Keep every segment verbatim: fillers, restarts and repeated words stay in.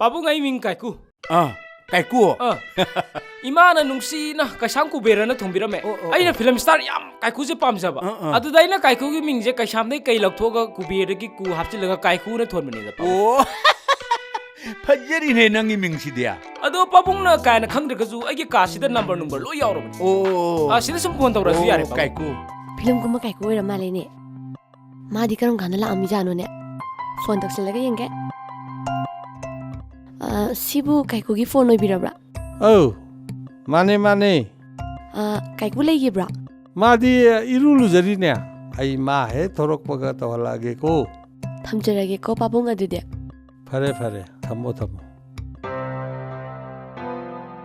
ꯑꯕꯨꯡ, ꯑꯩ ꯃꯤꯡ ꯀꯥꯏꯀꯨ꯫ ꯑꯥ, ꯀꯥꯏꯀꯨ꯫ ꯑꯥ꯫ ꯏꯃꯥꯅ ꯅꯨꯡꯁꯤꯅ ꯀꯩꯁꯥꯝ ꯀꯨꯕꯦꯔꯅ ꯊꯣꯟꯕꯤꯔꯝꯃꯦ꯫ ꯑꯣ, ꯑꯣ, ꯑꯩꯅ ꯑꯣ꯫ ꯐꯤꯂꯝ ꯁ꯭ꯇꯥꯔ ꯌꯥꯝ ꯀꯥꯏꯀꯨꯁꯦ ꯄꯥꯝꯖꯕ꯫ ꯑꯥ, ꯑꯥ꯫ ꯑꯗꯨꯗ ꯑꯩꯅ ꯀꯥꯏꯀꯨꯒꯤ ꯃꯤꯡꯁꯦ ꯀꯩꯁꯥꯝꯗꯩ ꯀꯩ ꯂꯧꯊꯣꯛꯑꯒ ꯀꯨꯕꯦꯔꯗꯒꯤ ꯀꯨ ꯍꯥꯞꯆꯤꯜꯂꯒ ꯀꯥꯏꯀꯨꯅ ꯊꯣꯟꯕꯅꯦꯗ, ꯄꯥꯕꯨꯡ꯫ ꯑꯣ꯫ ꯐꯖꯔꯤꯅꯦ ꯅꯪꯒꯤ ꯃꯤꯡꯁꯤꯗꯤ꯫ ꯑꯗꯣ ꯄꯥꯕꯨꯡꯅ ꯀꯥꯏꯅ ꯈꯪꯗ꯭ꯔꯒꯁꯨ ꯑꯩꯒꯤ ꯀꯥꯁꯤꯗ ꯅꯝꯕꯔ ꯅꯨꯡꯕꯔ ꯂꯣꯏ ꯌꯥꯎꯔꯕꯅꯦ꯫ ꯑꯣ꯫ ꯑꯥ, ꯁꯤꯗ ꯁꯨꯝ ꯐꯣꯟ ꯇꯧꯔꯛꯑꯁꯨ ꯑꯣ, ꯌꯥꯔꯦ, ꯄꯥꯕꯨꯡ꯫ ꯀꯥꯏꯀꯨ꯫ ꯐꯤꯂꯝ ꯀꯨꯝꯕ ꯀꯥꯏꯀꯨ ꯑꯣꯏꯔ ꯃꯥꯜꯂꯦꯅꯦ꯫ ꯃꯥꯗꯤ ꯀꯔꯝ ꯀꯥꯟꯗ ꯂꯥꯛꯑꯝꯃꯤꯖꯥꯠꯅꯣꯅꯦ? ꯐꯣꯟ ꯇꯧꯁꯤꯜꯂꯒ ꯌꯦꯡꯒꯦ꯫ ꯑ, ꯁꯤꯕꯨ ꯀꯥꯏꯀꯨꯒꯤ ꯐꯣꯟ ꯑꯣꯏꯕꯤꯔꯕ꯭ꯔꯥ? ꯑꯧ, ꯃꯥꯅꯦ, ꯃꯥꯅꯦ꯫ ꯑ, ꯀꯥꯏꯀꯨ ꯂꯩꯈꯤꯕ꯭ꯔꯥ? ꯃꯥꯗꯤ ꯏꯔꯨ ꯂꯨꯖꯔꯤꯅꯦ꯫ ꯑꯩ ꯃꯥ ꯍꯦꯛ ꯊꯣꯔꯛꯄꯒ ꯇꯧꯍꯜꯂꯛꯑꯒꯦꯀꯣ꯫ ꯊꯝꯖꯔꯒꯦꯀꯣ, ꯄꯥꯕꯨꯡ, ꯑꯗꯨꯗꯤ꯫ ꯐꯔꯦ, ꯐꯔꯦ꯫ ꯊꯝꯃꯣ, ꯊꯝꯃꯣ꯫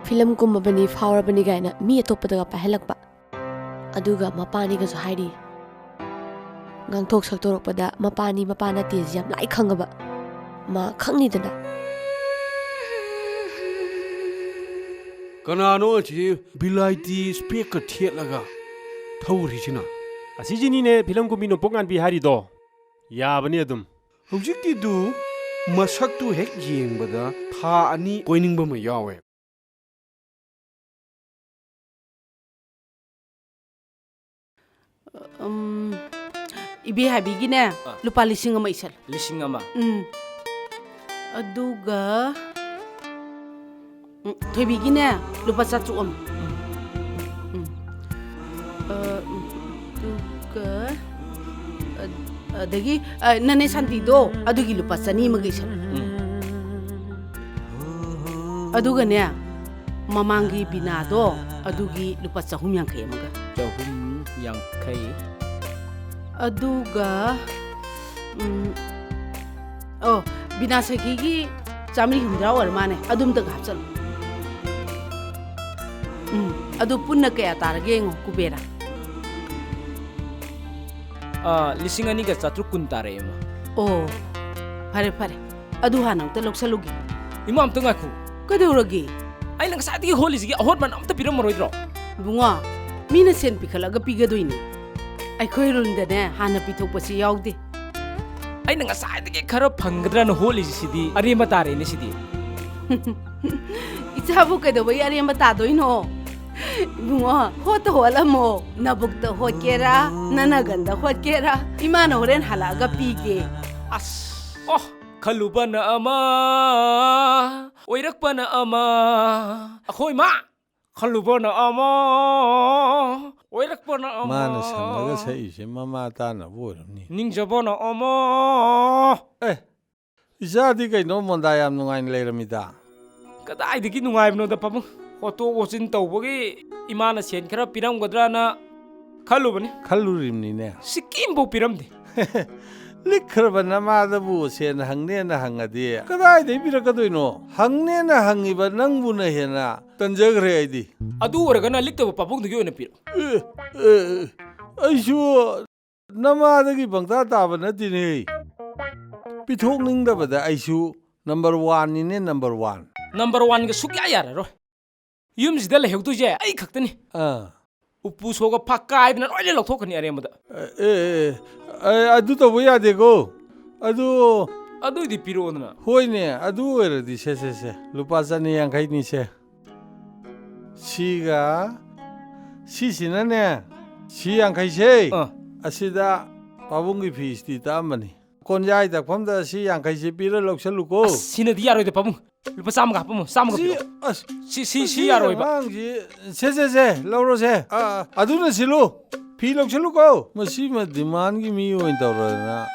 ꯐꯤꯂꯝ ꯀꯨꯝꯃꯕꯅꯤ, ꯐꯥꯎꯔꯕꯅꯤ ꯀꯥꯏꯅ ꯃꯤ ꯑꯇꯣꯞꯄꯗꯒ ꯄꯥꯏꯍꯜꯂꯛꯄ꯫ ꯑꯗꯨꯒ ꯃꯄꯥꯅꯤꯒꯁꯨ ꯍꯥꯏꯔꯤ꯫ ꯉꯥꯡꯊꯣꯛ ꯁꯛꯇꯣꯔꯛꯄꯗ ꯃꯄꯥꯅꯤ ꯃꯄꯥ ꯅꯠꯇꯦꯁꯤ ꯌꯥꯝ ꯂꯥꯏ ꯈꯪꯉꯕ꯫ ꯃꯥ ꯈꯪꯅꯤꯗꯅ꯫ ꯀꯅꯥꯅꯣ ꯑꯁꯤ ꯕꯤꯂꯥꯏꯇꯤ ꯏꯁꯄꯦꯛꯀ ꯊꯦꯠꯂꯒ ꯊꯧꯔꯤꯁꯤꯅ? ꯑꯁꯤꯁꯤꯅꯤꯅꯦ ꯐꯤꯂꯝ ꯀꯨꯝꯕꯤ ꯅꯣꯡꯄꯣꯛ ꯉꯥꯟꯕꯤ ꯍꯥꯏꯔꯤꯗꯣ꯫ ꯌꯥꯕꯅꯤ ꯑꯗꯨꯝ꯫ ꯍꯧꯖꯤꯛꯀꯤꯗꯨ ꯃꯁꯛꯇꯨ ꯍꯦꯛ ꯌꯦꯡꯕꯗ ꯊꯥ ꯑꯅꯤ ꯀꯣꯏꯅꯤꯡꯕ ꯑꯃ ꯌꯥꯎꯋꯦ꯫ ꯎꯝ, ꯏꯕꯦ ꯍꯥꯏꯕꯤꯒꯤꯅꯦ, ꯑ꯫ ꯂꯨꯄꯥ ꯂꯤꯁꯤꯡ ꯑꯃ ꯏꯁꯜꯂꯨ꯫ ꯂꯤꯁꯤꯡ ꯑꯃ? ꯎꯝ꯫ ꯑꯗꯨꯒ, ꯎꯝ, ꯊꯣꯏꯕꯤꯒꯤꯅꯦ, ꯂꯨꯄꯥ ꯆꯥꯇ꯭ꯔꯨꯛ ꯑꯃ꯫ ꯎꯝ꯫ ꯑ, ꯎꯝ, ꯑꯗꯨꯒ, ꯑ-, ꯑꯗꯒꯤ, ꯑ, ꯅꯅꯦ ꯁꯥꯟꯇꯤꯗꯣ, ꯑꯗꯨꯒꯤ ꯂꯨꯄꯥ ꯆꯅꯤ ꯑꯃꯒ ꯏꯁꯜꯂꯨ꯫ ꯎꯝ꯫ ꯑꯗꯨꯒꯅꯦ, ꯃꯃꯥꯡꯒꯤ ꯕꯤꯅꯥꯗꯣ, ꯑꯗꯨꯒꯤ ꯂꯨꯄꯥ ꯆꯍꯨꯝ ꯌꯥꯡꯈꯩ ꯑꯃꯒ꯫ ꯆꯍꯨꯝ ꯌꯥꯡꯈꯩ꯫ ꯑꯗꯨꯒ, ꯎꯝ, ꯑꯣ, ꯕꯤꯅꯥ ꯁꯈꯤꯒꯤ ꯆꯥꯃꯔꯤ ꯍꯨꯝꯗ꯭ꯔꯥ ꯑꯣꯏꯔ ꯃꯥꯅꯦ, ꯑꯗꯨꯝꯇꯒ ꯍꯥꯞꯆꯜꯂꯨ꯫ ꯎꯝ, ꯑꯗꯨ ꯄꯨꯟꯅ ꯀꯌꯥ ꯇꯥꯔꯒꯦ ꯌꯦꯡꯉꯣ, ꯀꯨꯕꯦꯔ꯫ ꯑꯥ, ꯂꯤꯁꯤꯡ ꯑꯅꯤꯒ ꯆꯥꯇ꯭ꯔꯨꯛ ꯀꯨꯟ ꯇꯥꯔꯛꯑꯦ, ꯏꯃꯥ꯫ ꯑꯣ, ꯐꯔꯦ, ꯐꯔꯦ꯫ ꯑꯗꯨ ꯍꯥꯟꯅ ꯑꯝꯇ ꯂꯧꯁꯜꯂꯨꯒꯦ꯫ ꯏꯃꯥ, ꯑꯝꯇ ꯉꯥꯏꯈꯣ꯫ ꯀꯩꯗꯧꯔꯒꯦ? ꯑꯩꯅ ꯉꯁꯥꯏꯗꯒꯤ ꯍꯣꯜꯂꯤꯁꯤꯒꯤ ꯑꯍꯣꯟꯕ ꯑꯝꯇ ꯄꯤꯔꯝꯃꯔꯣꯏꯗ꯭ꯔꯣ? ꯏꯕꯨꯡꯉꯣ, ꯃꯤꯅ ꯁꯦꯟ ꯄꯤꯈꯠꯂꯒ ꯄꯤꯒꯗꯣꯏꯅꯤ꯫ ꯑꯩꯈꯣꯏ ꯔꯨꯜꯗꯅꯦ ꯍꯥꯟꯅ ꯄꯤꯊꯣꯛꯄꯁꯤ ꯌꯥꯎꯗꯦ꯫ ꯑꯩꯅ ꯉꯁꯥꯏꯗꯒꯤ ꯈꯔ ꯐꯪꯒꯗ꯭ꯔꯅ ꯍꯣꯠꯂꯤꯁꯤꯗꯤ ꯑꯔꯦꯝꯕ ꯇꯥꯔꯦꯅꯦ ꯁꯤꯗꯤ꯫ ꯏꯆꯥꯕꯨ ꯀꯩꯗꯧꯕꯒꯤ ꯑꯔꯦꯝꯕ ꯇꯥꯗꯣꯏꯅꯣ? ꯏꯕꯨꯡꯉꯣ, ꯍꯣꯠꯇ ꯍꯣꯠꯂꯝꯃꯣ꯫ ꯅꯕꯨꯛꯇ ꯍꯣꯠꯀꯦꯔꯥ, ꯅꯅꯒꯟꯗ ꯍꯣꯠꯀꯦꯔꯥ, ꯏꯃꯥꯅ ꯍꯣꯔꯦꯟ ꯍꯜꯂꯛꯑꯒ ꯄꯤꯒꯦ꯫ ꯑꯁ, ꯑꯣ, ꯈꯜꯂꯨꯕꯅ ꯑꯃ, ꯑꯣꯏꯔꯛꯄꯅ ꯑꯃ꯫ ꯑꯩꯈꯣꯏ ꯃꯥ, ꯈꯜꯂꯨꯕꯅ ꯑꯃ, ꯑꯣꯏꯔꯛꯄꯅ ꯑꯃ꯫ ꯃꯥꯅ ꯁꯪꯂꯒ ꯁꯛꯏꯁꯦ ꯃꯃꯥ ꯇꯥꯅꯕ ꯑꯣꯏꯔꯝꯅꯤ꯫ ꯅꯤꯡꯖꯕꯅ ꯑꯃ꯫ ꯑꯦ, ꯏꯆꯥꯗꯤ ꯀꯩꯅꯣ ꯃꯣꯟꯗꯥ ꯌꯥꯝ ꯅꯨꯡꯉꯥꯏꯅ ꯂꯩꯔꯝꯃꯤꯗ꯫ ꯀꯗꯥꯏꯗꯒꯤ ꯅꯨꯡꯉꯥꯏꯕꯅꯣꯗ ꯄꯥꯕꯨꯡ? ꯍꯣꯠꯇꯣꯛ ꯍꯣꯠꯆꯤꯟ ꯇꯧꯕꯒꯤ ꯏꯃꯥꯅ ꯁꯦꯟ ꯈꯔ ꯄꯤꯔꯝꯒꯗ꯭ꯔꯅ ꯈꯜꯂꯨꯕꯅꯤ꯫ ꯈꯜꯂꯨꯔꯤꯕꯅꯤꯅꯦ꯫ ꯁꯤꯀꯤꯝꯐꯥꯎ ꯄꯤꯔꯝꯗꯦ꯫ ꯂꯤꯛꯈ꯭ꯔꯕ ꯅꯃꯥꯗꯕꯨ ꯁꯦꯟ ꯍꯪꯅꯦꯅ ꯍꯪꯉꯗꯤ ꯀꯗꯥꯏꯗꯒꯤ ꯄꯤꯔꯛꯀꯗꯣꯏꯅꯣ? ꯍꯪꯅꯦꯅ ꯍꯪꯉꯤꯕ ꯅꯪꯕꯨꯅ ꯍꯦꯟꯅ ꯇꯟꯖꯈ꯭ꯔꯦ ꯑꯩꯗꯤ꯫ ꯑꯗꯨ ꯑꯣꯏꯔꯒꯅ ꯂꯤꯛꯇꯕ ꯄꯥꯕꯨꯡꯗꯨꯒꯤ ꯑꯣꯏꯅ ꯄꯤꯔꯛꯑꯣ꯫ ꯑꯦ, ꯑꯦ, ꯑꯩꯁꯨ ꯅꯃꯥꯗꯒꯤ ꯄꯪꯇꯥ ꯇꯥꯕ ꯅꯠꯇꯦꯅꯦ꯫ ꯄꯤꯊꯣꯛꯅꯤꯡꯗꯕꯗ ꯑꯩꯁꯨ number one ꯅꯤꯅꯦ, number one꯫ Number one ꯒ ꯁꯨꯛꯌꯥ ꯌꯥꯔꯔꯣꯏ꯫ ꯌꯨꯝꯁꯤꯗ ꯂꯩꯍꯧꯗꯣꯏꯁꯦ ꯑꯩ ꯈꯛꯇꯅꯤ꯫ ꯑꯥ꯫ ꯎꯄꯨ ꯁꯣꯒ ꯐꯛ ꯀꯥꯏꯗꯅ ꯂꯣꯏꯅ ꯂꯧꯊꯣꯛꯀꯅꯤ ꯑꯔꯦꯝꯕꯗ꯫ ꯑꯦ, ꯑꯦ, ꯑꯦ, ꯑꯗꯨ ꯇꯧꯕ ꯌꯥꯗꯦꯀꯣ꯫ ꯑꯗꯨ ꯑꯗꯨꯏꯗꯤ ꯄꯤꯔꯛꯑꯣꯗꯅ꯫ ꯍꯣꯏꯅꯦ, ꯑꯗꯨ ꯑꯣꯏꯔꯗꯤ ꯁꯦ, ꯁꯦ, ꯁꯦ, ꯂꯨꯄꯥ ꯆꯅꯤ ꯌꯥꯡꯈꯩꯅꯤꯁꯦ꯫ ꯁꯤꯒ ꯁꯤꯁꯤꯅꯅꯦ, ꯁꯤ ꯌꯥꯡꯈꯩꯁꯦ, ꯑꯥ꯫ ꯑꯁꯤꯗ ꯄꯥꯕꯨꯡꯒꯤ ꯐꯤ ꯏꯁꯇꯤ ꯇꯛꯑꯝꯕꯅꯤ꯫ ꯀꯣꯟꯌꯥꯏ ꯇꯛꯐꯝꯗ ꯁꯤ ꯌꯥꯡꯈꯩꯁꯦ ꯄꯤꯔ ꯂꯧꯁꯜꯂꯨꯀꯣ꯫ ꯑꯁ, ꯁꯤꯅꯗꯤ ꯌꯥꯔꯣꯏꯗ ꯄꯥꯕꯨꯡ꯫ ꯂꯨꯄꯥ ꯆꯥꯝꯃꯒ ꯍꯥꯞꯄꯝꯃꯣ, ꯆꯥꯝꯃꯒ ꯁꯤ, ꯄꯤꯔꯛꯑꯣ꯫ ꯑꯁ, ꯁꯤ, ꯁꯤ, ꯁꯤ ꯁꯤ ꯌꯥꯔꯣꯏꯕ꯫ ꯑꯉꯥꯡꯁꯤ, ꯁꯦ, ꯁꯦ, ꯁꯦ, ꯂꯧꯔꯣꯁꯦ꯫ ꯑꯥ, ꯑꯗꯨꯅ ꯁꯤꯜꯂꯨ꯫ ꯐꯤ ꯂꯧꯁꯤꯜꯂꯨꯀꯣ꯫ ꯃꯁꯤꯃ demandꯒꯤ ꯃꯤ ꯑꯣꯏꯅ ꯇꯧꯔꯗꯅ꯫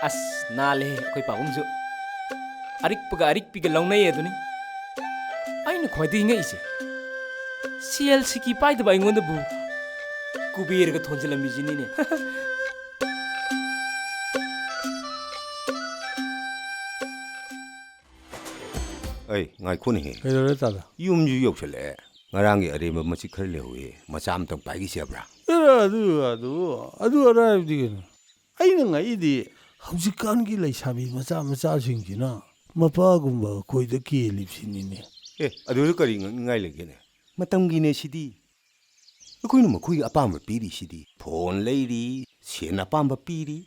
ꯑꯁ, ꯅꯥꯜꯂꯦꯍꯦ ꯑꯩꯈꯣꯏ ꯄꯥꯕꯨꯡꯁꯨ꯫ ꯑꯔꯤꯛꯄꯒ ꯑꯔꯤꯛꯄꯤꯒ ꯂꯧꯅꯩ ꯑꯗꯨꯅꯤ꯫ ꯑꯩꯅ ꯈ꯭ꯋꯥꯏꯗꯒꯤ ꯉꯛꯏꯁꯦ, ꯁꯦꯜ ꯁꯤꯀꯤ ꯄꯥꯏꯗꯕ ꯑꯩꯉꯣꯟꯗꯕꯨ ꯀꯨꯕꯦꯔꯒ ꯊꯣꯟꯖꯤꯜꯂꯝꯃꯤꯁꯤꯅꯤꯅꯦ꯫ ꯑꯩ, ꯉꯥꯏꯈꯣꯅꯦꯍꯦ꯫ ꯀꯩꯗꯧꯔꯦ ꯇꯥꯗ? ꯌꯨꯝꯁꯨ ꯌꯧꯁꯜꯂꯛꯑꯦ꯫ ꯉꯔꯥꯡꯒꯤ ꯑꯔꯦꯝꯕ ꯃꯆꯤꯠ ꯈꯔ ꯂꯩꯍꯧꯋꯦ꯫ ꯃꯆꯥ ꯑꯝꯇꯪ ꯄꯥꯏꯈꯤꯁꯦ ꯍꯥꯏꯕ꯭ꯔꯥ? ꯑꯦ, ꯑꯗꯨ, ꯑꯗꯨ, ꯑꯗꯨ ꯑꯔꯥꯏꯕꯗꯤ ꯀꯩꯅꯣ? ꯑꯩꯅ ꯉꯛꯏꯗꯤ ꯍꯧꯖꯤꯛꯀꯥꯟꯒꯤ ꯂꯩꯁꯥꯕꯤ ꯃꯆꯥ ꯃꯆꯥꯁꯤꯡꯁꯤꯅ ꯃꯄꯥꯒꯨꯝꯕ ꯑꯩꯈꯣꯏꯗ ꯀꯦꯜꯂꯤꯕꯁꯤꯅꯤꯅꯦ꯫ ꯑꯦ, ꯑꯗꯨꯗ ꯀꯔꯤ ꯉꯛꯅꯤꯡꯉꯥꯏ ꯂꯩꯒꯦꯅꯦ? ꯃꯇꯝꯒꯤꯅꯦ ꯁꯤꯗꯤ꯫ ꯑꯩꯈꯣꯏꯅ ꯃꯈꯣꯏꯒꯤ ꯑꯄꯥꯝꯕ ꯄꯤꯔꯤꯁꯤꯗꯤ꯫ ꯐꯣꯟ ꯂꯩꯔꯤ, ꯁꯦꯟ ꯑꯄꯥꯝꯕ ꯄꯤꯔꯤ꯫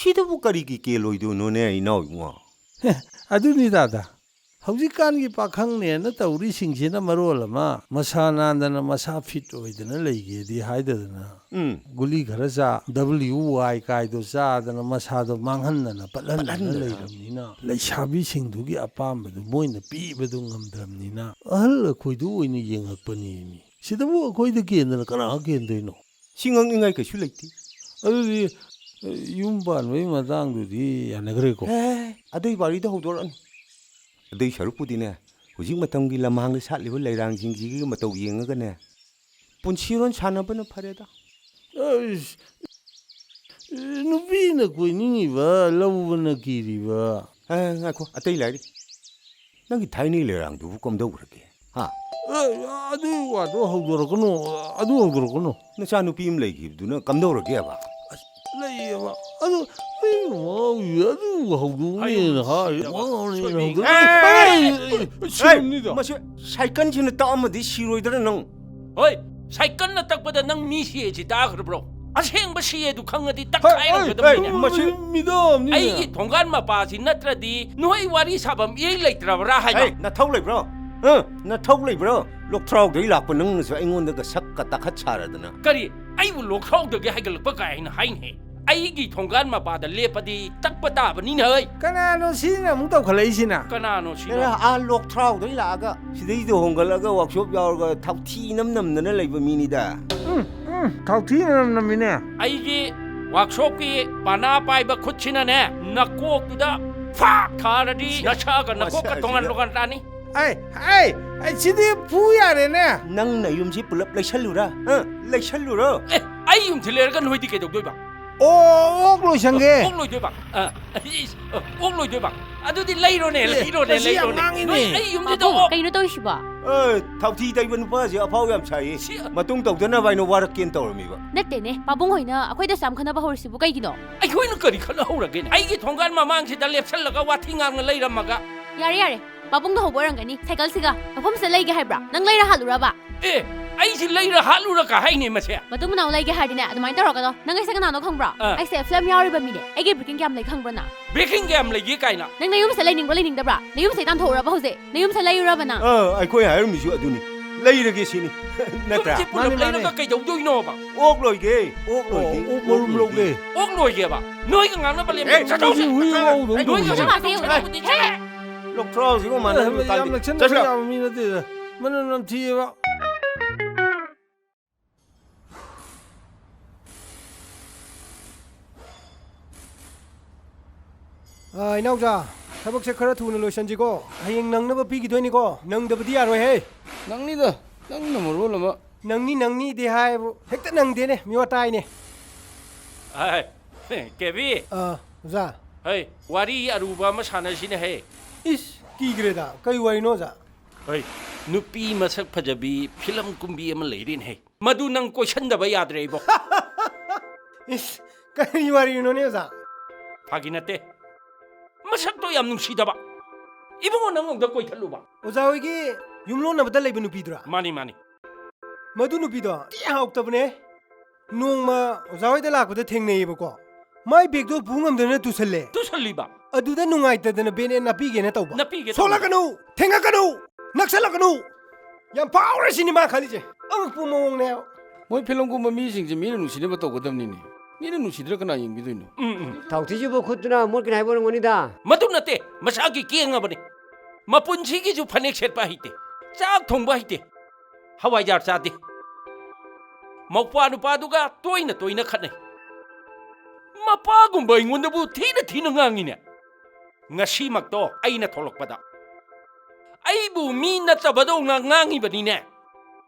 ꯁꯤꯗꯕꯨ ꯀꯔꯤꯒꯤ ꯀꯦꯜꯂꯣꯏꯗꯣꯏꯅꯣꯅꯦ, ꯏꯅꯥꯎ ꯏꯕꯨꯡꯉꯣ? ꯑꯗꯨꯅꯤ ꯗꯥꯗꯥ, ꯍꯧꯖꯤꯛꯀꯥꯟꯒꯤ ꯄꯥꯈꯪꯅꯦꯅ ꯇꯧꯔꯤꯁꯤꯡꯁꯤꯅ ꯃꯔꯣꯜ ꯑꯃ ꯃꯁꯥ ꯅꯥꯟꯗꯅ, ꯃꯁꯥ ꯐꯤꯠ ꯑꯣꯏꯗꯅ ꯂꯩꯒꯦꯗꯤ ꯍꯥꯏꯗꯗꯅ, ꯎꯝ꯫ ꯒꯨꯂꯤ ꯈꯔ ꯆꯥ, ꯗꯕ꯭ꯂꯤꯌꯨ ꯋꯥꯏ ꯀꯥꯏꯗꯣ ꯆꯥꯗꯅ ꯃꯁꯥꯗꯣ ꯃꯥꯡꯍꯟꯗꯅ, ꯄꯠꯍꯟꯗꯅ ꯄꯠꯍꯟꯗꯅ꯫ ꯂꯩꯔꯕꯅꯤꯅ, ꯂꯩꯁꯥꯕꯤꯁꯤꯡꯗꯨꯒꯤ ꯑꯄꯥꯝꯕꯗꯨ ꯃꯣꯏꯅ ꯄꯤꯕꯗꯨ ꯉꯝꯗ꯭ꯔꯕꯅꯤꯅ, ꯑꯍꯜ ꯑꯩꯈꯣꯏꯗꯨ ꯑꯣꯏꯅ ꯌꯦꯡꯉꯛꯄꯅꯦꯃꯤ꯫ ꯁꯤꯗꯕꯨ ꯑꯩꯈꯣꯏꯗ ꯀꯦꯟꯗꯅ ꯀꯅꯥ ꯀꯦꯟꯗꯣꯏꯅꯣ? ꯁꯤ ꯉꯛꯅꯤꯡꯉꯥꯏ ꯀꯩꯁꯨ ꯂꯩꯇꯦ꯫ ꯑꯗꯨꯗꯤ, ꯑ, ꯌꯨꯝ ꯄꯥꯟꯕꯒꯤ ꯃꯇꯥꯡꯗꯨꯗꯤ ꯌꯥꯅꯈ꯭ꯔꯦꯀꯣ? ꯑꯦ, ꯑꯗꯨꯏ ꯋꯥꯔꯤꯗꯣ ꯍꯧꯗꯣꯔꯛꯑꯅꯨ꯫ ꯑꯗꯨꯏ ꯁꯔꯨꯛꯄꯨꯗꯤꯅꯦ, ꯍꯧꯖꯤꯛ ꯃꯇꯝꯒꯤ ꯂꯝꯍꯥꯡꯗ ꯁꯥꯠꯂꯤꯕ ꯂꯩꯔꯥꯡꯁꯤꯡꯁꯤꯒꯤ ꯃꯇꯧ ꯌꯦꯡꯉꯒꯅꯦ, ꯄꯨꯟꯁꯤꯔꯣꯟ ꯁꯥꯟꯅꯕꯅ ꯐꯔꯦꯗ꯫ ꯑꯩꯁ, ꯅꯨꯄꯤꯅ ꯀꯣꯏꯅꯤꯡꯉꯤꯕ, ꯂꯧꯕꯅ ꯀꯤꯔꯤꯕ꯫ ꯑꯦ, ꯉꯥꯏꯈꯣ, ꯑꯇꯩ ꯂꯥꯏꯔꯤ꯫ ꯅꯪꯒꯤ ꯊꯥꯏꯅꯒꯤ ꯂꯩꯔꯥꯡꯗꯨꯕꯨ ꯀꯝꯗꯧꯈ꯭ꯔꯒꯦ? ꯍꯥ? ꯑꯦ, ꯑꯗꯨꯒꯤ ꯋꯥꯗꯣ ꯍꯧꯗꯣꯔꯛꯀꯅꯨ, ꯑꯗꯨ ꯍꯧꯗꯣꯔꯛꯀꯅꯨ꯫ ꯅꯆꯥꯅꯨꯄꯤ ꯑꯃ ꯂꯩꯈꯤꯕꯗꯨꯅ ꯀꯝꯗꯧꯔꯒꯦꯕ? ꯑꯁ, ꯂꯩꯌꯦꯕ꯫ ꯑꯗꯨ, ꯑꯩ ꯃꯥꯒꯤ ꯑꯗꯨ ꯍꯧꯗꯣꯛꯅꯦꯅ ꯍꯥꯏ, ꯃꯥꯅ ꯍꯧꯗꯣꯛ-, ꯑꯦ, ꯑꯦ, ꯑꯦ, ꯑꯦ, ꯑꯦ, ꯁꯤꯔꯝꯅꯤꯗ꯫ ꯃꯁꯤ ꯁꯥꯏꯀꯜꯁꯤꯅ ꯇꯛꯑꯝꯃꯗꯤ ꯁꯤꯔꯣꯏꯗ꯭ꯔꯥ ꯅꯪ? ꯍꯣꯏ, ꯁꯥꯏꯀꯜꯅ ꯇꯛꯄꯗ ꯅꯪ ꯃꯤ ꯁꯤꯌꯦꯁꯤ ꯇꯥꯈ꯭ꯔꯕ꯭ꯔꯣ? ꯑꯁꯦꯡꯕ ꯁꯤꯌꯦꯗꯨ ꯈꯪꯉꯗꯤ ꯍꯣꯏ, ꯍꯣꯏ, ꯇꯛꯈꯥꯏꯔꯝꯒꯗꯕꯅꯤꯅꯦ꯫ ꯍꯣꯏ, ꯃꯁꯤ ꯃꯤꯗꯥꯝꯅꯤꯅꯦ꯫ ꯑꯩꯒꯤ ꯊꯣꯡꯒꯥꯟ ꯃꯄꯥꯁꯤ ꯅꯠꯇ꯭ꯔꯗꯤ ꯅꯣꯏ ꯋꯥꯔꯤ ꯁꯥꯐꯝ ꯏꯔꯩ ꯂꯩꯇ꯭ꯔꯕ꯭ꯔꯥ ꯍꯥꯏꯕ? ꯍꯩ, ꯅꯊꯧ ꯂꯩꯕ꯭ꯔꯣ? ꯍꯥ? ꯅꯊꯧ ꯂꯩꯕ꯭ꯔꯣ? ꯂꯣꯛꯊ꯭ꯔꯥꯎꯗꯒꯤ ꯂꯥꯛꯄ ꯅꯪꯅꯁꯨ ꯑꯩꯉꯣꯟꯗꯒ ꯁꯛꯀ ꯇꯥꯈꯠ ꯁꯥꯔꯗꯅ꯫ ꯀꯔꯤ? ꯑꯩꯕꯨ ꯂꯣꯛꯊ꯭ꯔꯥꯎꯗꯒꯤ ꯍꯥꯏꯒꯠꯂꯛꯄ ꯀꯥꯏꯅ ꯍꯥꯏꯅꯦ? ꯑꯩꯒꯤ ꯊꯣꯡꯒꯥꯟ ꯃꯄꯥꯗ ꯂꯦꯞꯄꯗꯤ ꯇꯛꯄ ꯇꯥꯕꯅꯤꯅꯦ, ꯍꯩ! ꯀꯅꯥꯅꯣ ꯁꯤꯅ ꯑꯃꯨꯛ ꯇꯧꯈꯠꯂꯛꯏꯁꯤꯅ? ꯀꯅꯥꯅꯣ ꯁꯤꯅ? ꯑꯦ, ꯑꯥ ꯂꯣꯛꯊ꯭ꯔꯥꯎꯗꯒꯤ ꯂꯥꯛꯑꯒ ꯁꯤꯗꯩꯗ ꯍꯣꯡꯒꯠꯂꯒ ꯋꯥꯛꯁꯣꯞ ꯌꯥꯎꯔꯒ ꯊꯥꯎꯊꯤ ꯏꯅꯝ ꯅꯝꯗꯅ ꯂꯩꯕ ꯃꯤꯅꯤꯗ꯫ ꯎꯝ, ꯎꯝ, ꯊꯥꯎꯊꯤ ꯏꯅꯝ ꯅꯝꯃꯤꯅꯦ꯫ ꯑꯩꯒꯤ ꯋꯥꯛꯁꯣꯞꯀꯤ ꯄꯥꯅꯥ ꯄꯥꯏꯕ ꯈꯨꯠꯁꯤꯅꯅꯦ, ꯅꯀꯣꯛꯇꯨꯗ ꯐꯥꯛ ꯊꯥꯔꯗꯤ ꯁꯤ-, ꯅꯁꯥꯒ ꯅꯀꯣꯛꯀ ꯃꯁꯤ-, ꯇꯣꯉꯥꯟ ꯁꯤꯗ ꯇꯣꯉꯥꯟ ꯇꯥꯅꯤ꯫ ꯑꯩ, ꯑꯩ, ꯑꯩ, ꯁꯤꯗꯤ ꯐꯨ ꯌꯥꯔꯦꯅꯦ꯫ ꯅꯪ ꯅꯌꯨꯝꯁꯤ ꯄꯨꯂꯞ ꯂꯩꯁꯜꯂꯨꯔꯥ? ꯍꯥ? ꯂꯩꯁꯜꯂꯨꯔꯣ? ꯑꯦ, ꯑꯩ ꯌꯨꯝꯁꯤ ꯂꯩꯔꯒ ꯅꯣꯏꯗꯤ ꯀꯩꯗꯧꯗꯣꯏꯕ? ꯑꯣ, ꯑꯣꯛ ꯂꯣꯏꯁꯟꯒꯦ꯫ ꯑꯣꯛ ꯂꯣꯏꯗꯣꯏꯕ? ꯑ, ꯏꯁ, ꯑ, ꯑꯣꯛ ꯂꯣꯏꯗꯣꯏꯕ? ꯑꯗꯨꯗꯤ ꯂꯩꯔꯣꯅꯦ, ꯑꯦ, ꯂꯩꯔꯣꯅꯦ, ꯃꯁꯤ ꯌꯥꯝ ꯂꯩꯔꯣꯅꯦ꯫ ꯉꯥꯡꯉꯤꯅꯦ꯫ ꯅꯣꯏ ꯑꯩ ꯌꯨꯝꯁꯤꯗ ꯄꯥꯕꯨꯡ, ꯑꯣꯛ- ꯀꯩꯅꯣ ꯇꯧꯔꯤꯁꯤꯕꯣ? ꯑꯦ, ꯊꯥꯎꯊꯤ ꯇꯩꯕ ꯅꯨꯄꯥꯁꯦ ꯑꯐꯥꯎ ꯌꯥꯝ ꯁꯥꯏꯌꯦ꯫ ꯁꯤ- ꯃꯇꯨꯡ ꯇꯧꯗꯅꯕ ꯍꯥꯏꯅ ꯋꯥꯔꯛꯀꯦꯅ ꯇꯧꯔꯝꯃꯤꯕ꯫ ꯅꯠꯇꯦꯅꯦ, ꯄꯥꯕꯨꯡ ꯍꯣꯏꯅ ꯑꯩꯈꯣꯏꯗ ꯁꯨꯌꯥꯝ ꯈꯠꯅꯕ ꯍꯧꯔꯤꯁꯤꯕꯨ ꯀꯩꯒꯤꯅꯣ? ꯑꯩꯈꯣꯏꯅ ꯀꯔꯤ ꯈꯠꯅꯍꯧꯔꯒꯦꯅꯦ? ꯑꯩꯒꯤ ꯊꯣꯡꯒꯥꯟ ꯃꯃꯥꯡꯁꯤꯗ ꯂꯦꯞꯁꯜꯂꯒ ꯋꯥꯊꯤ ꯉꯥꯡꯅ ꯂꯩꯔꯝꯃꯒ꯫ ꯌꯥꯔꯦ, ꯌꯥꯔꯦ, ꯄꯥꯕꯨꯡꯗ ꯍꯧꯕ ꯑꯣꯏꯔꯝꯒꯅꯤ꯫ ꯁꯥꯏꯀꯜꯁꯤꯒ ꯃꯐꯝꯁꯤꯗ ꯂꯩꯒꯦ ꯍꯥꯏꯕ꯭ꯔꯥ? ꯅꯪ ꯂꯩꯔ ꯍꯥꯜꯂꯨꯔꯕ? ꯑꯦ, ꯑꯩꯁꯤ ꯂꯩꯔ ꯍꯥꯠꯂꯨꯔ ꯀꯥ ꯍꯥꯏꯅꯦ ꯃꯁꯦ꯫ ꯃꯇꯨꯡ ꯃꯅꯥꯎ ꯂꯩꯒꯦ ꯍꯥꯏꯔꯗꯤꯅꯦ, ꯑꯗꯨꯃꯥꯏꯅ ꯇꯧꯔꯛꯀꯅꯣ꯫ ꯅꯪ ꯑꯩꯁꯦ ꯀꯅꯥꯅꯣ ꯈꯪꯕ꯭ꯔꯣ? ꯑꯥ꯫ ꯑꯩꯁꯦ ꯐꯤꯂꯝ ꯌꯥꯎꯔꯤꯕ ꯃꯤꯅꯦ꯫ ꯑꯩꯒꯤ ꯕ꯭ꯔꯦꯀꯤꯡ ꯀꯌꯥꯝ ꯂꯩ ꯈꯪꯕ꯭ꯔꯣ ꯅꯪ? ꯕ꯭ꯔꯦꯀꯤꯡ ꯀꯌꯥꯝ ꯂꯩꯒꯦ ꯀꯥꯏꯅ? ꯅꯪ ꯅꯌꯨꯝꯁꯦ ꯂꯩꯅꯤꯡꯕ꯭ꯔꯣ ꯂꯩꯅꯤꯡꯗꯕ꯭ꯔꯥ? ꯅꯌꯨꯝꯁꯦ ꯇꯥꯟꯊꯣꯛꯎꯔꯕ ꯍꯧꯖꯤꯛ? ꯅꯌꯨꯝꯁꯦ ꯂꯩꯔꯨꯔꯕ ꯅꯪ? ꯑꯥ, ꯑꯩꯈꯣꯏ ꯍꯥꯏꯔꯝꯃꯤꯁꯨ ꯑꯗꯨꯅꯤ꯫ ꯂꯩꯔꯒꯦ ꯁꯤꯅꯤ꯫ ꯅꯠꯇ꯭ꯔꯥ? ꯌꯨꯝꯁꯦ ꯄꯨꯂꯞ ꯃꯥꯅꯦ, ꯃꯥꯅꯦ꯫ ꯂꯩꯔꯒ ꯀꯩꯗꯧꯗꯣꯏꯅꯣꯕ? ꯑꯣꯛ ꯂꯣꯏꯒꯦ, ꯑꯣꯛ ꯑꯣ, ꯂꯣꯏꯒꯦ, ꯑꯣꯛ ꯃꯔꯨꯝ ꯑꯣꯛ ꯂꯣꯏꯒꯦ꯫ ꯂꯧꯒꯦ꯫ ꯑꯣꯛ ꯂꯣꯏꯒꯦꯕ? ꯅꯣꯏꯒ ꯉꯥꯡꯅꯕ ꯂꯦꯞꯄ ꯑꯦ, ꯆꯠꯊꯣꯛꯁꯤ꯫ ꯍꯨꯏ ꯉꯧꯗꯧ ꯅꯣꯏꯒ ꯇꯧꯔꯤꯁꯦ꯫ ꯉꯥꯡꯅꯕ ꯂꯦꯞꯄ ꯆꯠꯊꯣꯛꯁꯤ꯫ ꯂꯧꯊ꯭ꯔꯥꯎꯁꯤꯒ ꯃꯥꯟꯅꯕ ꯌꯥꯝ ꯇꯥꯗꯦ꯫ ꯅꯛꯁꯟꯅꯕ ꯆꯠꯈ꯭ꯔꯣ꯫ ꯌꯥꯕ ꯃꯤ ꯅꯠꯇꯦꯗ꯫ ꯃꯅꯝ ꯅꯝꯊꯤꯑꯕ꯫ ꯑꯥ, ꯏꯅꯥꯎꯆꯥ, ꯊꯕꯛꯁꯦ ꯈꯔ ꯊꯨꯅ ꯂꯣꯏꯁꯟꯁꯤꯀꯣ꯫ ꯍꯌꯦꯡ ꯅꯪꯅꯕ ꯄꯤꯈꯤꯗꯣꯏꯅꯤꯀꯣ꯫ ꯅꯪꯗꯕꯗꯤ ꯌꯥꯔꯣꯏꯍꯦ꯫ ꯅꯪꯅꯤꯗ, ꯅꯪꯅ ꯃꯔꯣꯜ ꯑꯃ꯫ ꯅꯪꯅꯤ, ꯅꯪꯅꯤꯗꯤ ꯍꯥꯏꯕꯨ ꯍꯦꯛꯇ ꯅꯪꯗꯦꯅꯦ, ꯃꯤꯋꯥ ꯇꯥꯏꯅꯦ꯫ ꯑꯥꯏ, ꯀꯦꯕꯤ꯫ ꯑꯥ, ꯑꯣꯖꯥ꯫ ꯍꯩ, ꯋꯥꯔꯤ ꯑꯔꯨꯕ ꯑꯃ ꯁꯥꯟꯅꯁꯤꯅꯦ ꯍꯦ꯫ ꯏꯁ, ꯀꯤꯈ꯭ꯔꯦꯗ꯫ ꯀꯩ ꯋꯥꯔꯤꯅꯣ, ꯑꯣꯖꯥ? ꯍꯩ, ꯅꯨꯄꯤ ꯃꯁꯛ ꯐꯖꯕꯤ ꯐꯤꯂꯝ ꯀꯨꯝꯕꯤ ꯑꯃ ꯂꯩꯔꯦꯅꯦ ꯍꯦ꯫ ꯃꯗꯨ ꯅꯪ ꯀꯣꯏꯁꯟꯗꯕ ꯌꯥꯗ꯭ꯔꯦ ꯏꯕꯣ꯫ ꯏꯁ, ꯀꯔꯤ ꯋꯥꯔꯤꯅꯣꯅꯦ, ꯑꯣꯖꯥ? ꯐꯥꯒꯤ ꯅꯠꯇꯦ꯫ ꯃꯁꯛꯇꯣ ꯌꯥꯝ ꯅꯨꯡꯁꯤꯗꯕ꯫ ꯏꯕꯨꯡꯉꯣ, ꯅꯪ ꯑꯝꯇ ꯀꯣꯏꯊꯠꯂꯨꯕ꯫ ꯑꯣꯖꯥ ꯍꯣꯏꯒꯤ ꯌꯨꯝꯂꯣꯟꯅꯕꯗ ꯂꯩꯕ ꯅꯨꯄꯤꯗꯨꯔꯥ? ꯃꯥꯅꯤ, ꯃꯥꯅꯤ꯫ ꯃꯗꯨ ꯅꯨꯄꯤꯗꯣ ꯊꯤ ꯍꯥꯎꯇꯕꯅꯦ꯫ ꯅꯣꯡꯃ ꯑꯣꯖꯥ ꯍꯣꯏꯗ ꯂꯥꯛꯄꯗ ꯊꯦꯡꯅꯩꯌꯦꯕꯀꯣ꯫ ꯃꯥꯏ ꯕꯦꯒꯇꯣ ꯄꯨ ꯉꯝꯗꯅ ꯇꯨꯁꯜꯂꯦ꯫ ꯇꯨꯁꯜꯂꯤꯕ? ꯑꯗꯨꯗ ꯅꯨꯡꯉꯥꯏꯇꯗꯅ ꯕꯦꯟ ꯑꯦꯟ ꯅꯞꯄꯤꯒꯦꯅ ꯇꯧꯕ꯫ ꯅꯞꯄꯤꯒꯦ ꯇꯧꯕ꯫ ꯁꯣꯛꯂꯛꯀꯅꯨ! ꯊꯦꯡꯉꯛꯀꯅꯨ! ꯅꯛꯁꯜꯂꯛꯀꯅꯨ! ꯌꯥꯝ ꯐꯥꯎꯔꯦ ꯁꯤꯅꯤ ꯃꯥ ꯈꯜꯂꯤꯁꯦ꯫ ꯑꯉꯛꯄ ꯃꯑꯣꯡꯅꯦꯕ꯫ ꯃꯣꯏ ꯐꯤꯂꯝ ꯀꯨꯝꯕ ꯃꯤꯁꯤꯡꯁꯦ ꯃꯤꯅ ꯅꯨꯡꯁꯤꯅꯕ ꯇꯧꯒꯗꯕꯅꯤꯅꯦ꯫ ꯃꯤꯅ ꯅꯨꯡꯁꯤꯗ꯭ꯔ ꯀꯅꯥ ꯌꯦꯡꯕꯤꯗꯣꯏꯅꯣ? ꯎꯝ, ꯎꯝ꯫ ꯊꯥꯎꯊꯤꯁꯤꯕꯨ ꯈꯨꯠꯇꯨꯅ ꯃꯣꯠꯀꯅꯤ ꯍꯥꯏꯕ ꯑꯣꯏꯔꯝꯒꯅꯤꯗ꯫ ꯃꯗꯨ ꯅꯠꯇꯦ, ꯃꯁꯥꯒꯤ ꯀꯦꯡꯉꯕꯅꯤ꯫ ꯃꯄꯨꯟꯁꯤꯒꯤꯁꯨ ꯐꯅꯦꯛ ꯁꯦꯠꯄ ꯍꯩꯇꯦ, ꯆꯥꯛ ꯊꯣꯡꯕ ꯍꯩꯇꯦ, ꯍꯋꯥꯏꯖꯥꯔ ꯆꯥꯗꯦ꯫ ꯃꯧꯄ꯭ꯋꯥ ꯅꯨꯄꯥꯗꯨꯒ ꯇꯣꯏꯅ ꯇꯣꯏꯅ ꯈꯠꯅꯩ꯫ ꯃꯄꯥꯒꯨꯝꯕ ꯑꯩꯉꯣꯟꯗꯕꯨ ꯊꯤꯅ ꯊꯤꯅ ꯉꯥꯡꯉꯤꯅꯦ꯫ ꯉꯁꯤꯃꯛꯇꯣ ꯑꯩꯅ ꯊꯣꯛꯂꯛꯄꯗ ꯑꯩꯕꯨ ꯃꯤ ꯅꯠꯇꯕꯗꯧꯅ ꯉꯥꯡꯉꯤꯕꯅꯤꯅꯦ꯫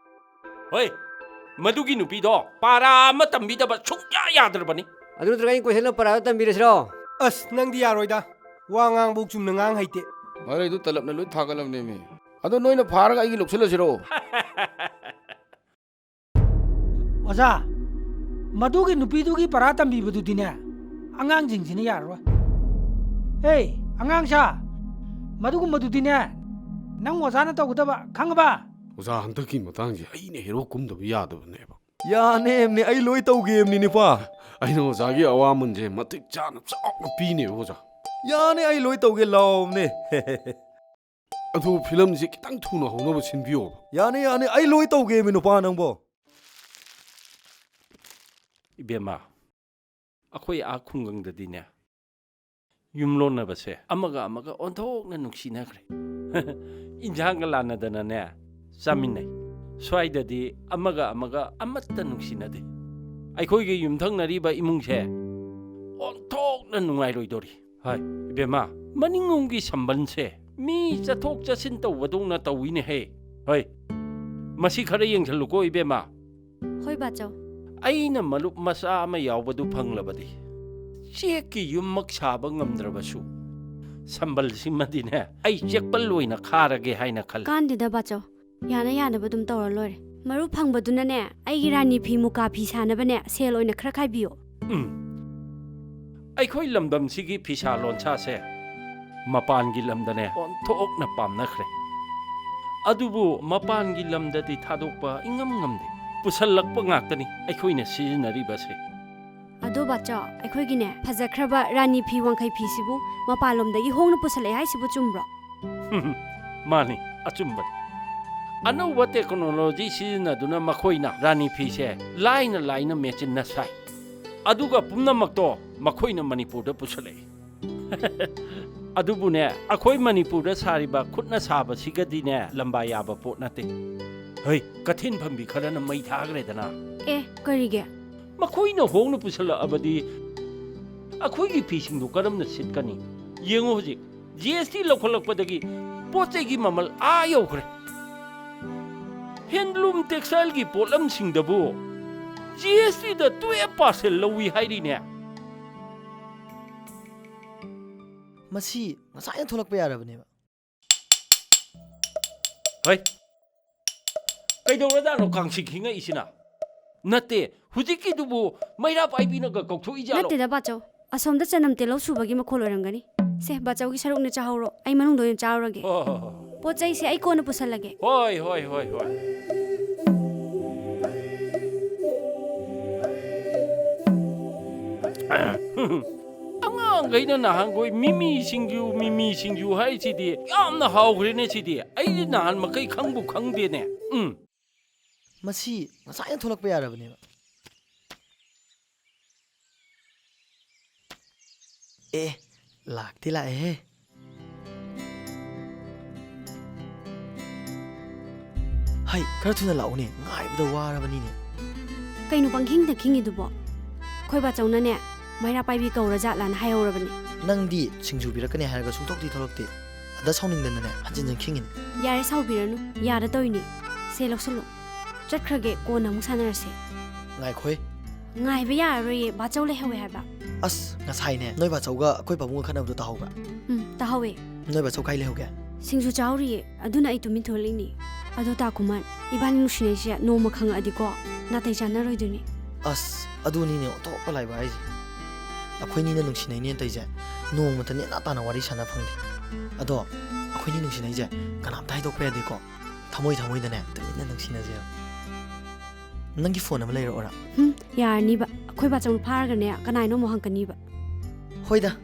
ꯍꯣꯏ, ꯃꯗꯨꯒꯤ ꯅꯨꯄꯤꯗꯣ ꯄꯥꯔꯥ ꯑꯃ ꯇꯝꯕꯤꯗꯕ ꯁꯨꯡꯌꯥ ꯌꯥꯗ꯭ꯔꯕꯅꯤ꯫ ꯑꯗꯨ ꯅꯠꯇ꯭ꯔꯒ ꯑꯩ ꯀꯣꯏꯁꯟꯗꯣ ꯄꯥꯔꯥꯗ ꯇꯝꯕꯤꯔꯁꯤꯔꯣ? ꯑꯁ, ꯅꯪꯗꯤ ꯌꯥꯔꯣꯏꯗ꯫ ꯋꯥ ꯉꯥꯡꯕꯧ ꯆꯨꯝꯅ ꯉꯥꯡ ꯍꯩꯇꯦ꯫ ꯃꯔꯩꯗꯨ ꯇꯂꯞꯅ ꯂꯣꯏ ꯊꯥꯒꯠꯂꯕꯅꯦꯃꯤ꯫ ꯑꯗꯣ ꯅꯣꯏꯅ ꯐꯥꯔꯒ ꯑꯩꯒꯤ ꯂꯧꯁꯤꯜꯂꯁꯤꯔꯣ? ꯑꯣꯖꯥ, ꯃꯗꯨꯒꯤ ꯅꯨꯄꯤꯗꯨꯒꯤ ꯄꯔꯥ ꯇꯝꯕꯤꯕꯗꯨꯗꯤꯅꯦ, ꯑꯉꯥꯡꯁꯤꯡꯁꯤꯅ ꯌꯥꯔꯔꯣꯏ꯫ ꯍꯦ, ꯑꯉꯥꯡꯁꯥ, ꯃꯗꯨꯒꯨꯝꯕꯗꯨꯗꯤꯅꯦ, ꯅꯪ ꯑꯣꯖꯥꯅ ꯇꯧꯒꯗꯕ, ꯈꯪꯉꯕ? ꯑꯣꯖꯥ, ꯍꯟꯗꯛꯀꯤ ꯃꯇꯥꯡꯁꯦ ꯑꯩꯅ ꯍꯦꯔꯣ ꯀꯨꯝꯗꯕ ꯌꯥꯗꯕꯅꯦꯕ꯫ ꯌꯥꯅꯦꯝꯅꯦ, ꯑꯩ ꯂꯣꯏ ꯇꯧꯒꯦꯝꯅꯤꯅꯦ, ꯄꯥ꯫ ꯑꯩꯅ ꯑꯣꯖꯥꯒꯤ ꯑꯋꯥꯃꯟꯁꯦ ꯃꯇꯤꯛ ꯆꯥꯅ ꯆꯥꯎꯅ ꯄꯤꯅꯦꯕ, ꯑꯣꯖꯥ꯫ ꯌꯥꯅꯦ, ꯑꯩ ꯂꯣꯏ ꯇꯧꯒꯦ, ꯂꯥꯎꯅꯦ꯫ ꯑꯗꯨ ꯐꯤꯂꯝꯁꯦ ꯈꯤꯇꯪ ꯊꯨꯅ ꯍꯧꯅꯕ ꯁꯤꯟꯕꯤꯌꯣꯕ꯫ ꯌꯥꯅꯤ, ꯌꯥꯅꯤ, ꯑꯩ ꯂꯣꯏ ꯇꯧꯒꯦꯃꯤ, ꯅꯨꯄꯥ ꯅꯪꯕꯣ꯫ ꯏꯕꯦꯝꯃ, ꯑꯩꯈꯣꯏ ꯑꯥ ꯈꯨꯡꯒꯪꯗꯗꯤꯅꯦ, ꯌꯨꯝ ꯂꯣꯟꯅꯕꯁꯦ ꯑꯃꯒ ꯑꯃꯒ ꯑꯣꯟꯊꯣꯛꯅ ꯅꯨꯡꯁꯤꯅꯈ꯭ꯔꯦ꯫ ꯏꯟꯖꯥꯡꯒ ꯂꯥꯟꯅꯗꯅꯅꯦ ꯆꯥꯃꯤꯟꯅꯩ꯫ ꯁ꯭ꯋꯥꯏꯗꯗꯤ ꯑꯃꯒ ꯑꯃꯒ ꯑꯃꯠꯇ ꯅꯨꯡꯁꯤꯅꯗꯦ꯫ ꯑꯩꯈꯣꯏꯒꯤ ꯌꯨꯝꯊꯪꯅꯔꯤꯕ ꯏꯃꯨꯡꯁꯦ ꯑꯣꯟꯊꯣꯛꯅ ꯅꯨꯡꯉꯥꯏꯔꯣꯏꯗꯧꯔꯤ꯫ ꯍꯣꯏ, ꯏꯕꯦꯝꯃ, ꯃꯅꯤꯡꯂꯣꯝꯒꯤ ꯁꯝꯕꯜꯁꯦ ꯃꯤ ꯆꯠꯊꯣꯛ ꯆꯠꯁꯤꯟ ꯇꯧꯕꯗꯧꯅ ꯇꯧꯏꯅꯦꯍꯦ꯫ ꯍꯣꯏ, ꯃꯁꯤ ꯈꯔ ꯌꯦꯡꯁꯜꯂꯨꯀꯣ, ꯏꯕꯦꯝꯃ꯫ ꯍꯣꯏ, ꯕꯥꯆꯧ꯫ ꯑꯩꯅ ꯃꯔꯨꯞ ꯃꯆꯥ ꯑꯃ ꯌꯥꯎꯕꯗꯨ ꯐꯪꯂꯕꯗꯤ, ꯆꯦꯛꯀꯤ ꯌꯨꯝꯃꯛ ꯁꯥꯕ ꯉꯝꯗ꯭ꯔꯕꯁꯨ, ꯁꯝꯕꯜꯁꯤꯃꯗꯤꯅꯦ, ꯑꯩ ꯆꯦꯛꯄꯜ ꯑꯣꯏꯅ ꯈꯥꯔꯒꯦ ꯍꯥꯏꯅ ꯈꯜꯂꯤ꯫ ꯀꯥꯟꯗꯦꯗ, ꯕꯥꯆꯧ꯫ ꯌꯥꯅ ꯌꯥꯅꯕ ꯑꯗꯨꯝ ꯇꯧꯔ ꯂꯣꯏꯔꯦ꯫ ꯃꯔꯨꯞ ꯐꯪꯕꯗꯨꯅꯅꯦ, ꯑꯩꯒꯤ ꯔꯥꯅꯤ ꯐꯤ, ꯃꯨꯀꯥ ꯐꯤ ꯁꯥꯅꯕꯅꯦ ꯁꯦꯜ ꯑꯣꯏꯅ ꯈꯔ ꯈꯥꯏꯕꯤꯌꯣ꯫ ꯎꯝ꯫ ꯑꯩꯈꯣꯏ ꯂꯝꯗꯝꯁꯤꯒꯤ ꯐꯤꯁꯥ ꯂꯣꯟꯁꯥꯁꯦ ꯃꯄꯥꯟꯒꯤ ꯂꯝꯗꯅꯦ ꯑꯣꯟꯊꯣꯛꯅ ꯄꯥꯝꯅꯈ꯭ꯔꯦ꯫ ꯑꯗꯨꯕꯨ ꯃꯄꯥꯟꯒꯤ ꯂꯝꯗꯗꯤ ꯊꯥꯗꯣꯛꯄ ꯏꯉꯝ ꯉꯝꯗꯦ꯫ ꯄꯨꯁꯜꯂꯛꯄ ꯉꯥꯛꯇꯅꯤ ꯑꯩꯈꯣꯏꯅ ꯁꯤꯖꯤꯟꯅꯔꯤꯕꯁꯦ꯫ ꯑꯗꯣ ꯕꯥꯆꯧ, ꯑꯩꯈꯣꯏꯒꯤꯅꯦ ꯐꯖꯈ꯭ꯔꯕ ꯔꯥꯅꯤ ꯐꯤ, ꯋꯥꯡꯈꯩ ꯐꯤꯁꯤꯕꯨ ꯃꯄꯥꯟꯂꯣꯝꯗꯒꯤ ꯍꯣꯡꯅ ꯄꯨꯁꯜꯂꯛꯑꯦ ꯍꯥꯏꯁꯤꯕꯨ ꯆꯨꯝꯕ꯭ꯔꯣ? ꯃꯥꯅꯤ, ꯑꯆꯨꯝꯕꯅꯤ꯫ ꯑꯅꯧꯕ ꯇꯦꯛꯅꯣꯂꯣꯖꯤ ꯁꯤꯖꯤꯟꯅꯗꯨꯅ ꯃꯈꯣꯏꯅ ꯔꯥꯅꯤ ꯐꯤꯁꯦ ꯂꯥꯏꯅ ꯂꯥꯏꯅ ꯃꯦꯆꯤꯟꯅ ꯁꯥꯏ꯫ ꯑꯗꯨꯒ ꯄꯨꯝꯅꯃꯛꯇꯣ ꯃꯈꯣꯏꯅ ꯃꯅꯤꯄꯨꯔꯗ ꯄꯨꯁꯜꯂꯛꯏ꯫ ꯑꯗꯨꯕꯨꯅꯦ, ꯑꯩꯈꯣꯏ ꯃꯅꯤꯄꯨꯔꯗ ꯁꯥꯔꯤꯕ ꯈꯨꯠꯅ ꯁꯥꯕꯁꯤꯒꯗꯤꯅꯦ ꯂꯝꯕꯥ ꯌꯥꯕ ꯄꯣꯠ ꯅꯠꯇꯦ꯫ ꯍꯩ, ꯀꯩꯊꯦꯜ ꯐꯝꯕꯤ ꯈꯔꯅ ꯃꯩ ꯊꯥꯈ꯭ꯔꯦꯗꯅ꯫ ꯑꯦ, ꯀꯔꯤꯒꯤ? ꯃꯈꯣꯏꯅ ꯍꯣꯡꯅ ꯄꯨꯁꯜꯂꯛꯑꯕꯗꯤ ꯑꯩꯈꯣꯏꯒꯤ ꯐꯤꯁꯤꯡꯗꯨ ꯀꯔꯝꯅ ꯁꯤꯠꯀꯅꯤ? ꯌꯦꯡꯉꯨ, ꯍꯧꯖꯤꯛ ꯖꯤ ꯑꯦꯁ ꯇꯤ ꯂꯧꯈꯠꯂꯛꯄꯗꯒꯤ ꯄꯣꯠ ꯆꯩꯒꯤ ꯃꯃꯜ ꯑꯥ ꯌꯧꯈ꯭ꯔꯦ꯫ ꯍꯦꯟꯗꯂꯨꯝ ꯇꯦꯛꯁꯇꯥꯏꯜꯒꯤ ꯄꯣꯠꯂꯝꯁꯤꯡꯗꯕꯨ ꯖꯤ ꯑꯦꯁ ꯇꯤꯗ ꯇꯨꯌꯦꯜꯐ ꯄꯥꯔꯁꯦꯟ ꯂꯧꯏ ꯍꯥꯏꯔꯤꯅꯦ꯫ ꯃꯁꯤ ꯉꯁꯥꯏꯅ ꯊꯣꯛꯂꯛꯄ ꯌꯥꯔꯕꯅꯦꯕ꯫ ꯍꯩ! ꯀꯩꯗꯧꯔꯖꯥꯠꯅꯣ ꯀꯥꯡꯁꯤ ꯈꯤꯡꯉꯛꯏꯁꯤꯅ? ꯅꯠꯇꯦ, ꯍꯧꯖꯤꯛꯀꯤꯗꯨꯕꯨ ꯃꯩꯔꯥ ꯄꯥꯏꯕꯤꯅꯒ ꯀꯧꯊꯣꯛꯏꯖꯥꯠꯂꯣ? ꯅꯠꯇꯦꯗ, ꯕꯥꯆꯧ꯫ ꯑꯁꯣꯝꯗ ꯆꯅꯝ ꯇꯦꯜꯍꯧ ꯁꯨꯕꯒꯤ ꯃꯈꯣꯜ ꯑꯣꯏꯔꯝꯒꯅꯤ꯫ ꯁꯦ, ꯕꯥꯆꯧꯒꯤ ꯁꯔꯨꯛꯅꯦ ꯆꯥꯍꯧꯔꯣ꯫ ꯑꯩ ꯃꯅꯨꯡꯗ ꯑꯣꯏꯅ ꯆꯥꯔꯨꯔꯒꯦ꯫ ꯍꯣ, ꯍꯣ, ꯍꯣ, ꯍꯣ꯫ ꯄꯣꯠ ꯆꯩꯁꯦ ꯑꯩ ꯀꯣꯟꯅ ꯄꯨꯁꯜꯂꯒꯦ꯫ ꯍꯣꯏ, ꯍꯣꯏ, ꯍꯣꯏ, ꯍꯣꯏ꯫ ꯑꯉꯥꯡꯈꯩꯅ ꯅꯍꯥꯟꯈꯣꯏ ꯃꯤꯃꯤ ꯁꯤꯡꯖꯨ, ꯃꯤꯃꯤ ꯁꯤꯡꯖꯨ ꯍꯥꯏꯁꯤꯗꯤ ꯌꯥꯝꯅ ꯍꯥꯎꯈ꯭ꯔꯦꯅꯦ ꯁꯤꯗꯤ꯫ ꯑꯩꯗꯤ ꯅꯍꯥꯟ ꯃꯈꯩ ꯈꯪꯕꯨ ꯈꯪꯗꯦꯅꯦ꯫ ꯎꯝ꯫ ꯃꯁꯤ ꯉꯁꯥꯏꯅ ꯊꯣꯛꯂꯛꯄ ꯌꯥꯔꯕꯅꯦꯕ꯫ ꯑꯦ, ꯂꯥꯛꯇꯤ ꯂꯥꯛꯑꯦꯍꯦ꯫ ꯍꯩ, ꯈꯔ ꯊꯨꯅ ꯂꯥꯛꯎꯅꯦ, ꯉꯥꯏꯕꯗ ꯋꯥꯔꯕꯅꯤꯅꯦ꯫ ꯀꯩꯅꯣ ꯄꯪꯈꯤꯡꯗ ꯈꯤꯡꯉꯤꯗꯨꯕꯣ? ꯑꯩꯈꯣꯏ ꯕꯥꯆꯧꯅꯅꯦ, ꯃꯩꯔꯥ ꯄꯥꯏꯕꯤ ꯀꯧꯔ ꯖꯥꯠꯂꯥꯅ ꯍꯥꯏꯍꯧꯔꯕꯅꯤ꯫ ꯅꯪꯗꯤ ꯁꯤꯡꯖꯨ ꯄꯤꯔꯛꯀꯅꯤ ꯍꯥꯏꯔꯒ ꯁꯨꯡꯊꯣꯛꯇꯤ ꯊꯣꯛꯂꯛꯇꯦ꯫ ꯑꯗ ꯁꯥꯎꯅꯤꯡꯗꯅꯅꯦ, ꯍꯟꯖꯤꯟ ꯍꯟꯖꯤꯟ ꯈꯤꯡꯉꯤꯅꯦ꯫ ꯌꯥꯔꯦ, ꯁꯥꯎꯕꯤꯔꯅꯨ, ꯌꯥꯗ ꯇꯧꯔꯤꯅꯤ꯫ ꯁꯦ, ꯂꯧꯁꯜꯂꯣ꯫ ꯆꯠꯈ꯭ꯔꯒꯦ, ꯀꯣꯟꯅ ꯑꯃꯨꯛ ꯁꯥꯟꯅꯔꯁꯦ꯫ ꯉꯥꯏꯈꯣꯍꯦ꯫ ꯉꯥꯏꯕ ꯌꯥꯔꯔꯣꯏꯌꯦ, ꯕꯥꯆꯧ ꯂꯩꯍꯧꯋꯦ ꯍꯥꯏꯕ꯫ ꯑꯁ, ꯉꯁꯥꯏꯅꯦ, ꯅꯣꯏ ꯕꯥꯆꯧꯒ ꯑꯩꯈꯣꯏ ꯄꯥꯕꯨꯡꯒ ꯈꯠꯅꯕꯗꯣ ꯇꯥꯍꯧꯕ꯭ꯔꯥ? ꯎꯝ, ꯇꯥꯍꯧꯋꯦ꯫ ꯅꯣꯏ ꯕꯥꯆꯧ ꯀꯥꯏ ꯂꯩꯍꯧꯒꯦ? ꯁꯤꯡꯖꯨ ꯆꯥꯍꯧꯔꯤꯌꯦ, ꯑꯗꯨꯅ ꯑꯩ ꯇꯨꯃꯤꯟ ꯊꯣꯛꯂꯛꯏꯅꯤ꯫ ꯑꯗꯣ ꯇꯥ ꯈꯨꯃꯟ, ꯏꯕꯥꯅꯤ ꯅꯨꯡꯁꯤꯅꯩꯁꯦ ꯅꯣꯡꯃ ꯈꯪꯉꯛꯑꯗꯤꯀꯣ, ꯅꯥꯇꯩ ꯆꯥꯟꯅꯔꯣꯏꯗꯣꯏꯅꯤ꯫ ꯑꯁ, ꯑꯗꯨꯅꯤꯅꯦ ꯑꯣꯟꯊꯣꯛꯄ ꯂꯥꯏꯕ ꯍꯥꯏꯁꯦ꯫ ꯑꯩꯈꯣꯏꯅꯤꯅ ꯅꯨꯡꯁꯤꯅꯩꯅꯦꯅ ꯇꯧꯔꯤꯁꯦ, ꯅꯣꯡꯃꯇ ꯅꯦꯅꯥ ꯇꯥꯅ ꯋꯥꯔꯤ ꯁꯥꯟꯅ ꯐꯪꯗꯦ꯫ ꯑꯗꯣ ꯑꯩꯈꯣꯏꯅꯤ ꯅꯨꯡꯁꯤꯅꯩꯁꯦ ꯀꯅꯥꯝꯇ ꯍꯥꯏꯗꯣꯛꯄ ꯌꯥꯗꯦꯀꯣ꯫ ꯊꯃꯣꯏ ꯊꯃꯣꯏꯗꯅꯦ ꯇꯨꯃꯤꯟꯅ ꯅꯨꯡꯁꯤꯅꯁꯦꯕ꯫ ꯅꯪꯒꯤ ꯐꯣꯟ ꯑꯃ ꯂꯩꯔꯛꯑꯣꯔꯥ? ꯍꯨꯝ, ꯌꯥꯔꯅꯤꯕ꯫ ꯑꯩꯈꯣꯏ ꯕꯥꯆꯧꯅ ꯐꯥꯔꯒꯅꯦ, ꯀꯅꯥꯅꯣ ꯑꯃꯨꯛ ꯍꯪꯀꯅꯤꯕ꯫ ꯍꯣꯏꯗ,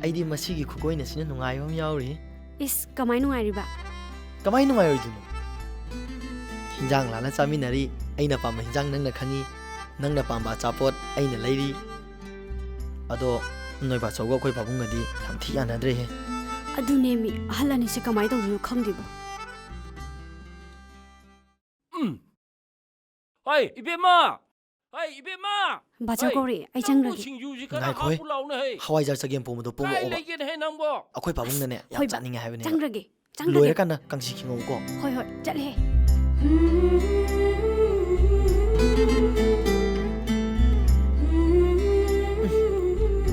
ꯑꯩꯗꯤ ꯃꯁꯤꯒꯤ ꯈꯨꯀꯣꯏꯅꯁꯤꯅ ꯅꯨꯡꯉꯥꯏꯕ ꯑꯃ ꯌꯥꯎꯔꯤ꯫ ꯏꯁ, ꯀꯃꯥꯏ ꯅꯨꯡꯉꯥꯏꯔꯤꯕ? ꯀꯃꯥꯏ ꯅꯨꯡꯉꯥꯏꯔꯣꯏꯗꯣꯏꯅꯣ? ꯍꯤꯟꯖꯥꯡ ꯂꯥꯜꯂ ꯆꯥꯃꯤꯟꯅꯔꯤ, ꯑꯩꯅ ꯄꯥꯝꯕ ꯍꯤꯟꯖꯥꯡ ꯅꯪꯅ ꯈꯪꯉꯤ, ꯅꯪꯅ ꯄꯥꯝꯕ ꯑꯆꯥꯄꯣꯠ ꯑꯩꯅ ꯂꯩꯔꯤ꯫ ꯑꯗꯣ ꯅꯣꯏ ꯕꯥꯆꯧꯒ ꯑꯩꯈꯣꯏ ꯄꯥꯕꯨꯡꯒꯗꯤ ꯌꯥꯝ ꯊꯤ ꯌꯥꯅꯗ꯭ꯔꯦꯍꯦ꯫ ꯑꯗꯨꯅꯦꯃꯤ, ꯑꯍꯜ ꯑꯅꯤꯁꯦ ꯀꯃꯥꯏ ꯇꯧꯗꯣꯏꯅꯣ ꯈꯪꯗꯦꯕꯣ꯫ ꯎꯝ꯫ ꯍꯩ, ꯏꯕꯦꯝꯃ! ꯍꯩ, ꯏꯕꯦꯝꯃ! ꯕꯥꯆꯧ ꯍꯩ, ꯀꯧꯔꯛꯑꯦ, ꯑꯩ ꯅꯪꯕꯨ ꯆꯪꯈ꯭ꯔꯒꯦ꯫ ꯁꯤꯡꯖꯨꯁꯤ ꯈꯔ ꯉꯥꯏꯈꯣꯍꯦ꯫ ꯍꯥꯞꯄꯨ ꯂꯥꯎꯅꯦ, ꯍꯩ꯫ ꯍꯋꯥꯏꯖꯥꯔ ꯆꯒꯦꯝ ꯄꯣꯝꯕꯗꯣ ꯀꯥꯏ ꯄꯣꯝꯃꯛꯑꯣꯕ꯫ ꯂꯩꯒꯦꯅꯦ, ꯍꯩ, ꯅꯪꯕꯣ? ꯑꯩꯈꯣꯏ ꯄꯥꯕꯨꯡꯅꯅꯦ ꯌꯥꯝ ꯍꯣꯏ, ꯕꯥ-, ꯆꯥꯅꯤꯡꯉꯦ ꯍꯥꯏꯕꯅꯦꯕ꯫ ꯆꯪꯈ꯭ꯔꯒꯦ, ꯆꯪꯈ꯭ꯔꯒꯦ꯫ ꯂꯣꯏꯔꯀꯥꯟꯗ ꯀꯥꯡꯁꯤ ꯈꯤꯡꯉꯧꯀꯣ꯫ ꯍꯣꯏ, ꯍꯣꯏ, ꯆꯠꯂꯦ꯫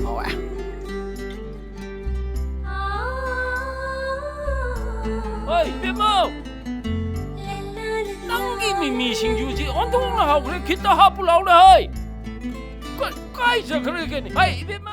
ꯍꯥꯎꯋꯦ꯫ ꯍꯣꯏ, ꯏꯕꯦꯝꯃ! ꯅꯪꯒꯤ ꯃꯤꯃꯤ ꯁꯤꯡꯖꯨꯁꯤ ꯑꯣꯟꯊꯣꯛꯅ ꯍꯥꯎꯈ꯭ꯔꯦ, ꯈꯤꯇ ꯍꯥꯞꯄꯨ ꯂꯥꯎꯅꯦ, ꯍꯩ! ꯀ-, ꯀꯥꯏ ꯆꯠꯈ꯭ꯔꯒꯦꯅꯦ? ꯍꯩ, ꯏꯕꯦꯝꯃ!